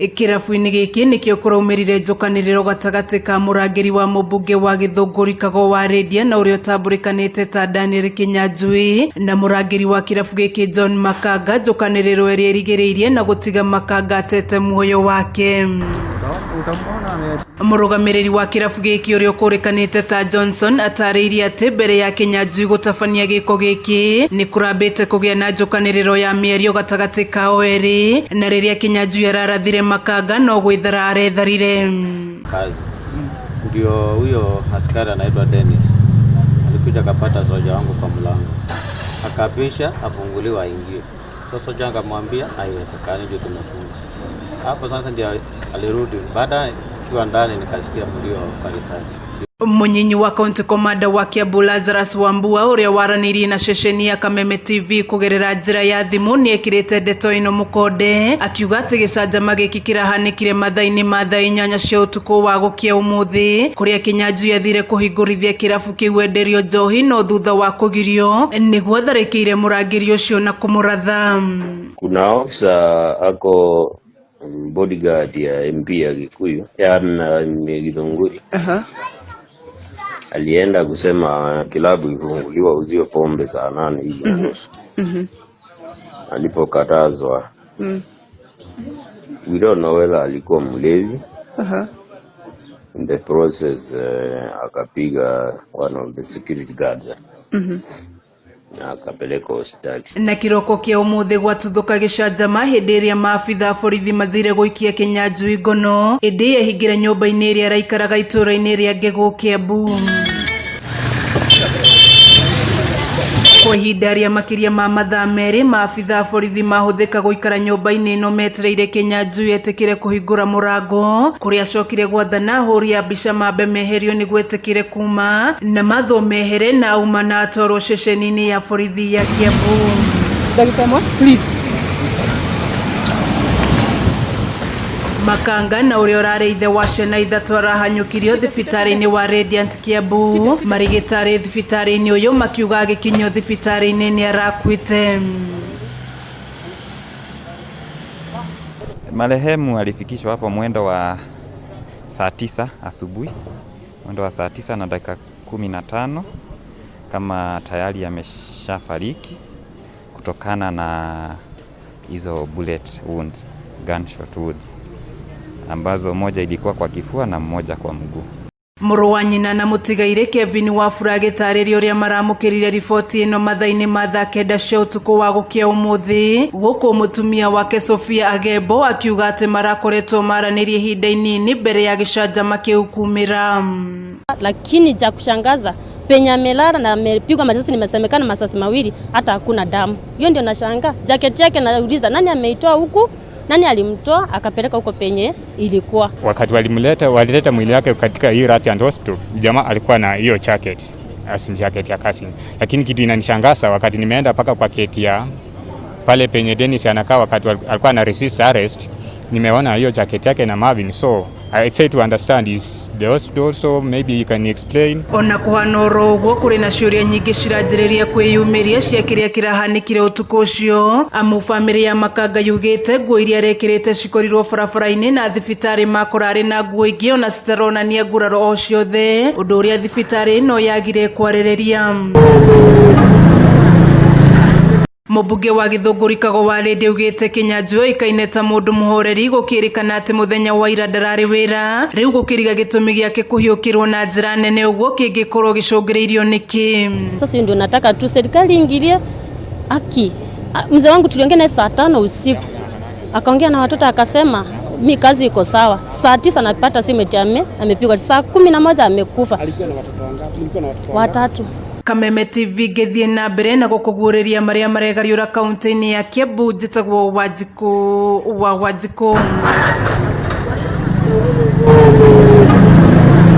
Kĩrabu-inĩ gĩkĩ nĩkĩo kũraumĩrire njũkanĩrĩro gatagatĩ ka mũrangĩri wa mũmbunge wa Gĩthũngũri Kago wa Rĩndia na ũrĩa ũtambũrĩkanĩte ta Daniel Kĩnyanjui na mũrangĩri wa kĩrabu gĩkĩ John Makanga, njũkanĩrĩro ĩrĩa ĩrigĩrĩirie na gũtiga Makanga atete muoyo wake. Mũrũgamĩrĩri wa kĩrabu gĩkĩ ũrĩa ũkũrĩkanĩte ta Johnson atarĩirie atĩ mbere ya Kĩnyanjui gũtabania gĩko gĩkĩ nĩ kũrambĩte kũgĩa na njũkanĩrĩro ya mĩario gatagatĩ kao erĩ, na rĩrĩa Kĩnyanjui ararathire Makanga no gwĩthara aretharire. Kazi ndio huyo askari anaitwa Dennis alikuja akapata soja wangu kwa mlango, akapisha afunguliwe aingie. So soja akamwambia haiwezekani juu tumefunga. Hapo sasa ndio alirudi, baada ikiwa ndani nikasikia mlio kwa risasi. Munyinyi wa county commander wa Kiambu Lazarus Wambua ũrĩa waranĩirie na ceceni ya Kameme TV kũgerera njĩra ya thimũ nĩekĩrĩte ndeto ĩno mũkonde, akiuga atĩ gĩcanjama gĩkĩ kĩrahanĩkire mathaa-inĩ ma thaa 8 cia ũtukũ wa gũkĩa ũmũthĩ, kũrĩa Kĩnyanjui athire kũhingũrithia kĩrabu kĩu enderio njohi, no thutha wa kũgirio nĩguo atharĩkĩire mũrangĩri ũcio na kũmũratha. Kuna officer ako bodyguard ya MP ya Gikuyu ya Githunguri. Alienda kusema kilabu ifunguliwa uziwe pombe saa 8 hivi na nusu. Alipokatazwa, we don't know whether alikuwa mlevi. In the process, akapiga one of the security guards na akapelekwa hospitali. Na kiroko kĩa ũmũthĩ gwatuthũka gĩcanjama hĩndĩ ĩrĩa maabitha a borithi mathire gũikia Kĩnyanjui ngono ĩndĩ yehingĩra nyũmba-inĩ ĩrĩa araikaraga itũũra-inĩ rĩa Ngegũ, Kiambu. Kwa ihinda rĩa makĩria ma mathaa 2 maabitha a borithi mahũthĩka gũikara nyũmba-inĩ ĩno metereire Kĩnyanjui etĩkĩre kũhingũra mũrango, kũrĩa acokire gwathana ahũri a mbica mambe meherio nĩguo etĩkĩre kuma na mathwo mehere na auma na atwarwo ceceni-inĩ ya borithi ya Kiambu. Ndagĩka ĩmwe, please. Makanga na ũrĩa ũrarĩ ithe wa ciana 3 arahanyũkirio thibitarĩ-inĩ wa Radiant Kiambu. Marigĩtarĩ thibitarĩ-inĩ ũyũ makiuga agĩkinyio thibitarĩ-inĩ nĩ arakuĩte. Marehemu alifikishwa hapo mwendo wa saa 9 asubuhi, mwendo wa saa 9 na dakika 15, kama tayari ameshafariki kutokana na hizo bullet wounds, gunshot wounds, ambazo moja ilikuwa kwa kifua na mmoja kwa mguu. Mũrũ wa nyina na mũtigairĩ Kevin Wafula agĩtarĩria ũrĩa maramũkĩrire riboti ĩno mathaa-inĩ ma thaa 9 cia ũtukũ wa gũkĩa ũmũthĩ, gũkũ mũtumia wake Sofia Agembo akiuga atĩ marakoretwo maranĩrie ihinda inini mbere ya gĩcanjama kĩu kumĩra. Lakini cha kushangaza penye amelala na amepigwa masasi, nimesemekana masasi 2, hata hakuna damu. Hiyo ndio nashangaa. Jacket yake nauliza nani ameitoa huku? Nani alimtoa akapeleka huko penye ilikuwa? Wakati walileta mwili wake katika hii Radiant Hospital, jamaa alikuwa na hiyo jacket, as in jacket ya kazi. Lakini kitu inanishangaza wakati nimeenda paka kwa keti ya pale penye Dennis anakaa wakati alikuwa na resist arrest, nimeona hiyo jacket yake na Marvin, so I fail to understand is the hospital, so maybe you can explain. Ona kuhana oro ũguo kũrĩ na ciũria nyingĩ ciranjĩrĩria kwĩyumĩria cia kĩrĩa kĩrahanĩkire ũtukũ ũcio, amu bamĩrĩ ya Makanga yugĩte nguo iria arekĩrĩte cikorirwo barabara-inĩ na thibitarĩ makora arĩ na nguo ingĩ ona citaronania nguraro o ciothe, ũndũ ũrĩa thibitarĩ ĩno yagire kwarĩrĩria. Mũmbunge wa Gĩthũngũri Kago wa Rĩndĩ augĩte Kĩnyanjui oĩkaine ta mũndũ mũhoreri, gũkĩrĩkana atĩ mũthenya wa ira ndararĩ wĩra, rĩu gũkĩriga gĩtũmi gĩake kũhiũkĩrwo na njĩra nene ũguo kĩngĩkorwo gĩcũngĩrĩirio nĩkĩ. Sasa ndio nataka tu serikali ingilie haki. Mzee wangu tuliongea naye saa 5 usiku, akaongea na watoto akasema mi kazi iko sawa. Saa 9 napata simu eti amepigwa, saa 11 amekufa. Alikuwa na watoto wangapi? Mlikuwa na watoto wangapi? 3. Kameme TV ngĩthiĩ na mbere na gũkũguũrĩria marĩa maregariũra kaunti-inĩ ya Kiambu. Njĩtagwo Wanjikũ wa Wanjikũ.